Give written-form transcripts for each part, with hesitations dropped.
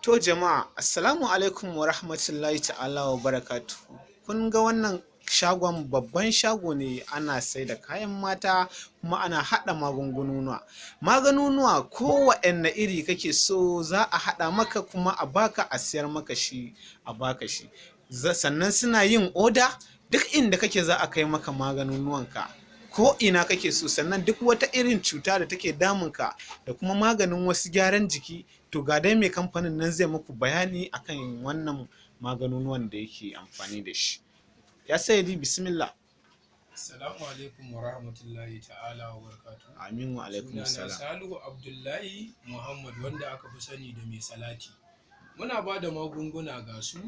To jama'a, assalamu alaikum wa rahmatullahi ta'ala wa barakatuhu. Kun ga wannan shagon, babban shago ne, ana sai da kayan mata kuma ana haɗa magungunuwa. Maganunuwa ko waɗanne iri kake so za a haɗa maka kuma a baka, a siyar maka shi, a baka shi. Sannan suna yin oda, duk inda kake za a kai maka maganunuwanka. Ko ina kake so. Sannan duk wata irin cuta da take damunka da kuma maganin wasu gyaran jiki. To, ga dai mai kamfanin nan zai muku bayani akan wannan maganunuwan da yake amfani da shi. Ya sayyadi, bismillah. Assalamu alaikum wa rahmatullahi ta'ala wa barakatuhu. Amin wa alaikum Sunana salam. Salihu Abdullahi Muhammad, wanda aka fi sani da Mai Salati. Muna ba da magunguna, ga su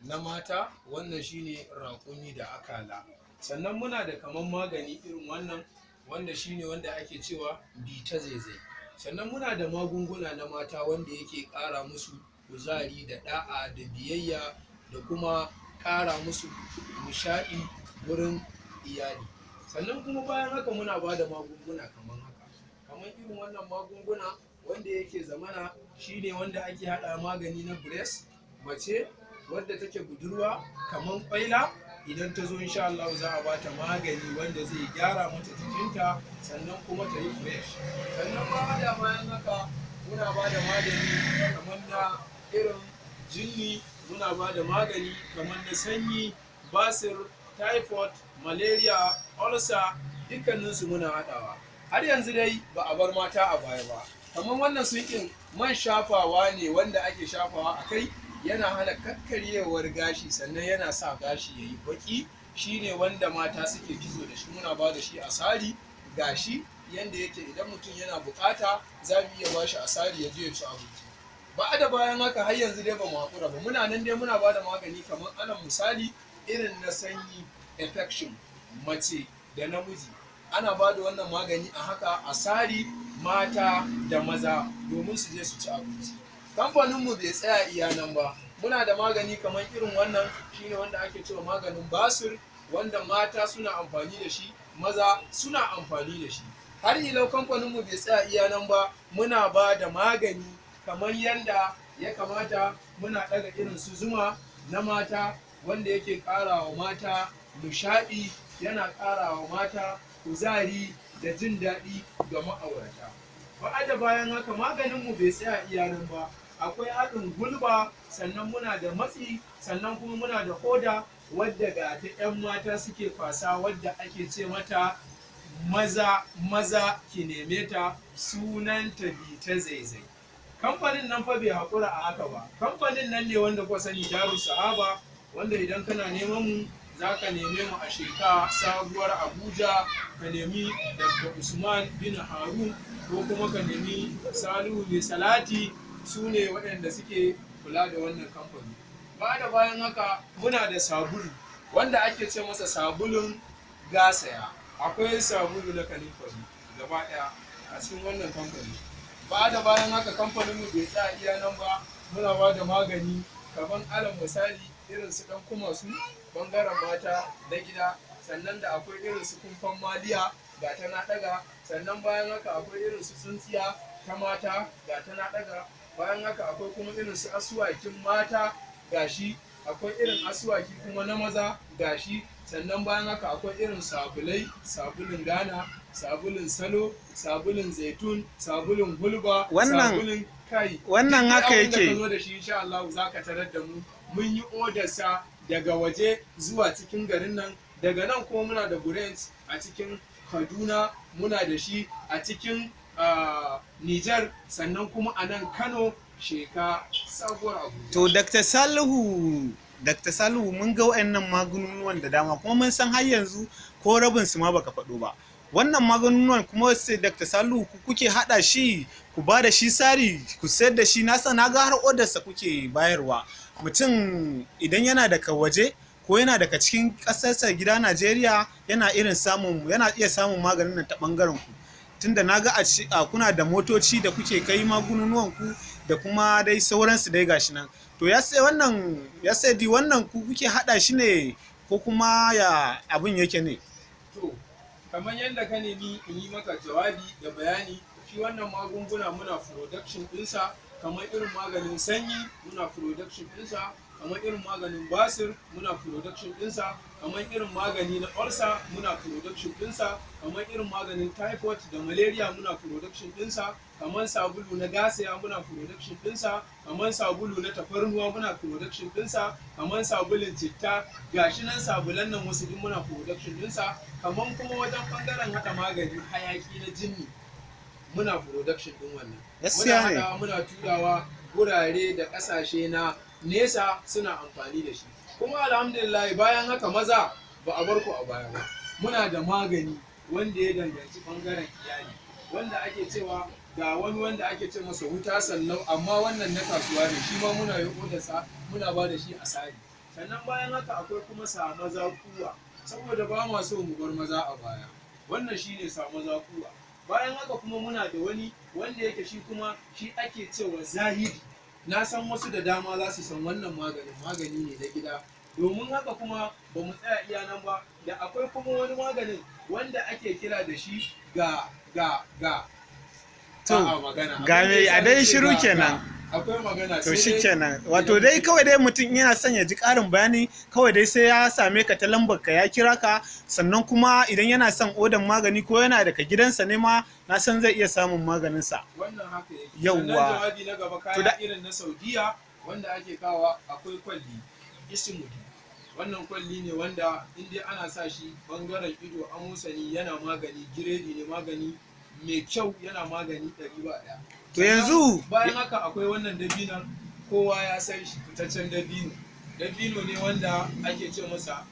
na mata, wannan shine raƙumi da akala. Sannan muna da kaman magani irin wannan, wanda shine wanda ake cewa bita zaizai. Sannan muna da magunguna na mata wanda yake ƙara musu kuzari da ɗa'a da biyayya da kuma ƙara musu nishaɗi wurin iyali. Sannan kuma bayan haka muna ba da magunguna kaman haka, kamar irin wannan magunguna wanda yake zamana shine wanda ake haɗa magani na breast, mace wadda take budurwa kaman kwaila, idan ta zo insha Allah za a bata magani wanda zai gyara mata jikinta, sannan kuma ta yi fresh. Sannan ba da bayan haka muna ba da magani kamar na irin jinni, muna ba da magani kamar na sanyi, basir, typhoid, malaria, ulcer, dukkaninsu muna haɗawa. Har yanzu dai ba a bar mata a baya ba. Kamar wannan sunkin man shafawa ne wanda ake shafawa a kai, yana hana kakkaryewar gashi, sannan yana sa gashi ya yi baki. Shine wanda mata suke kitso da shi. Muna ba da shi a sari, gashi yanda yake. Idan mutum yana bukata za mu iya ba shi a sari ya je ya ci abinci. Ba da bayan haka har yanzu dai ba mu haƙura ba, muna nan dai muna ba da magani kamar alal misali irin na sanyi, infection, mace da namiji. Ana ba da wannan magani a haka a sari, mata da maza, domin su je su ci abinci. Kamfaninmu bai tsaya iya nan ba. Muna da magani kamar irin wannan, shine wanda ake cewa maganin basir, wanda mata suna amfani da shi, maza suna amfani da shi. Har ilau kamfaninmu bai tsaya iya nan ba. Muna ba da magani kamar yanda ya kamata. Muna ɗaga irin su zuma na mata, wanda yake ƙara wa mata nishaɗi, yana ƙara wa mata kuzari da jin daɗi ga ma'aurata. Ba da bayan haka maganinmu bai tsaya iya nan ba. Akwai haɗin gulba, sannan muna da matsi, sannan kuma muna da hoda wadda ga ta 'yan mata suke kwasa, wadda ake ce mata maza maza ki neme ta, sunanta bita zaizai. Kamfanin nan fa bai haƙura a haka ba. Kamfanin nan ne wanda kuka sani, Daru Sahaba, wanda idan kana neman mu za ka neme mu a Sheka, Sabuwar Abuja. Ka nemi Dr. Usman bin Harun ko kuma ka nemi Salihu Mai Salati, su ne waɗanda suke kula da wannan kamfani. Ba da bayan haka muna da sabulu wanda ake ce masa sabulun gasaya. Akwai sabulu na kanumfari gaba ɗaya a cikin wannan kamfani. Ba da bayan haka kamfaninmu bai tsaya iya nan ba. Muna ba da magani kamar alal misali irin su ɗan kuma su bangaren mata na gida. Sannan da akwai irin su kumfan maliya, ga ta na ɗaga. Sannan bayan haka akwai irin su tsintsiya ta mata, ga ta na ɗaga. Bayan haka akwai kuma irin su asuwakin mata, gashi. Akwai irin asuwaki kuma na maza, gashi. Sannan bayan haka akwai irin sabulai, sabulun Ghana, sabulun salo, sabulun zaitun, sabulun hulba, sabulun kai. Wannan Duk haka abin da yake. ka zo da shi, insha Allah za ka tarar da mu. Mun yi odarsa daga waje zuwa cikin garin nan. Daga nan kuma muna da branch a cikin Kaduna, muna da shi a cikin Niger, sannan kuma a nan Kano, Sheka, Sabuwar Abuja. To, Dr. Salihu, Dr. Salihu, mun ga wayannan magungunan da dama, kuma mun san har yanzu ko rabin su ma baka faɗo ba. Wannan magungunan kuma sai Dr. Salihu, ku kuke haɗa shi, ku ba da shi sari, ku sayar da shi. Na san na ga har odarsa kuke bayarwa. Mutum idan yana daga waje ko yana daga cikin ƙasarsa gida Najeriya, yana iya samun maganin nan ta ɓangaren ku. Tunda na ga a kuna da motoci da kuke kai magungunan ku da kuma dai sauransu dai, gashi nan. To, ya sai wannan, ya sai di wannan, ku kuke haɗa shi ne ko kuma ya abin yake ne? To, kamar yadda ka nemi in yi maka jawabi da bayani, shi wannan magunguna muna production ɗinsa. Kamar irin maganin sanyi muna production ɗinsa, kamar irin maganin basir muna production ɗinsa, kamar irin magani na ulcer muna production ɗinsa, kamar irin maganin typhoid da malaria muna production ɗinsa, kamar sabulu na gasiya muna production ɗinsa, kamar sabulu na tafarnuwa muna production ɗinsa, kamar sabulun citta, gashi nan sabulan nan wasu duk muna production ɗinsa. Kamar kuma wajen ɓangaren haɗa magani hayaki na jinni muna production ɗin wannan. Gaskiya Muna ne. haɗawa, muna turawa gurare da ƙasashe na nesa suna amfani da shi. Kuma alhamdulillah, bayan haka maza ba a bar ku a baya ba. Muna da magani wanda ya danganci ɓangaren iyali, wanda ake cewa ga wani wanda ake ce masa wuta sallau, amma wannan na kasuwa ne, shi ma muna yi odarsa, muna ba da shi a sari. Sannan bayan haka akwai kuma sa maza kuwa, saboda ba ma so mu bar maza a baya. Wannan shine sa maza kuwa. Bayan haka kuma muna da wani wanda yake shi kuma shi ake cewa zahidi. Na san wasu da dama za su san wannan maganin, magani ne na gida. Domin haka kuma ba mu tsaya iya nan ba, da akwai kuma wani maganin wanda ake kira da shi ga ga ga. To, Ba a magana. ga Abin da a yasa dai nace shiru ga- kenan. ga, akwai magana To sai dai shikenan. Wato dai kawai dai mutum yana son ya ji ƙarin bayani, kawai dai sai ya same ka ta lambar ka, ya kira ka. Sannan kuma idan yana son odan magani ko yana daga gidansa ne ma, na san zai iya samun maganinsa. Wannan haka yake. Yawwa. Sannan jawabi na gaba, To kaya irin na Saudiya wanda ake kawa, akwai kwalli ismudi. Wannan kwalli ne wanda in dai ana sa shi bangaren ido, amosani, yana magani, giredi ne, magani mai kyau, yana magani 100 ba ɗaya. To yanzu Bayan haka akwai wannan dabinon, kowa ya san shi, fitaccen dabino. Dabino ne wanda ake ce masa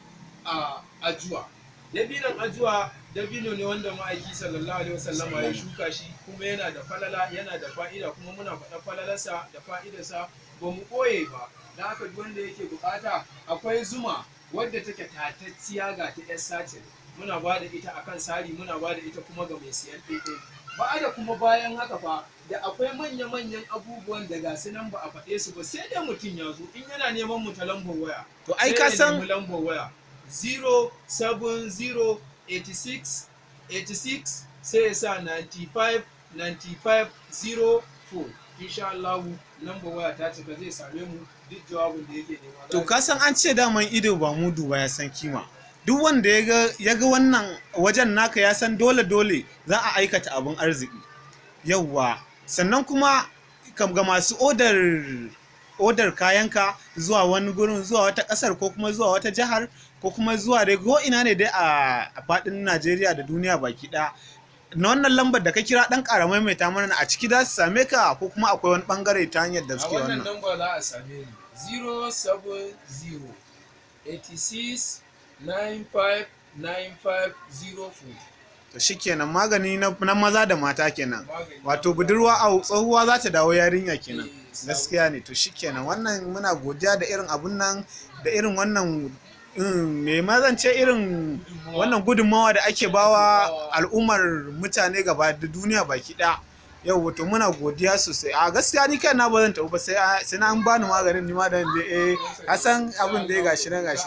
a ajuwa. Dabinon ajuwa dabino ne wanda ma'aiki sallallahu alaihi wasallama ya shuka shi, kuma yana da falala, yana da fa'ida, kuma muna faɗa falalarsa da fa'idarsa, ba mu ɓoye ba. Da haka duk wanda yake bukata, akwai zuma wadda take tatacciya, ga ta yar satin, muna ba da ita akan sari, muna ba da ita kuma ga mai siyan ɗaiɗai ba. Da kuma bayan haka fa da akwai manya-manyan abubuwan da ga su nan ba a faɗe su ba, sai dai mutum ya zo in yana neman mu ta lambar waya. To ai Sai ka ya san nemi lambar waya 070 86 86, sai ya sa 95 95 04. Insha Allah lambar waya ta cika, zai same mu, duk jawabin da yake nema. To ka san an ce daman ido ba mudu ba ya san kima. Duk wanda ya ga wannan wajen naka ya san dole dole za a aikata abin arziki. Yawwa, sannan kuma kam ga masu odar kayanka zuwa wani gurin, zuwa wata kasar ko kuma zuwa wata jihar ko kuma zuwa dai ko ina ne dai a faɗin Najeriya da duniya baki ɗaya. Na wannan lambar da ka kira, ɗan ƙara maimaita mana, a ciki za su same ka ko kuma akwai wani ɓangare ta hanyar da A suke wannan wannan? lamba za a same ni, 070 86 95 95 04. To shikenan, magani na maza da mata kenan. Magani. Wato budurwa a tsohuwa za ta dawo yarinya kenan. Eh, sabo. Gaskiya ne. To shikenan, wannan muna godiya da irin abun nan, da irin wannan me ma zan ce, irin wannan gudunmawa da ake bawa al'ummar mutane gaba da duniya baki ɗaya. Yau wato muna godiya sosai. A gaskiya ni kaina ba zan tafi ba sai na an bani maganin, ni ma da eh, a san abin da ya gashi nan gashi.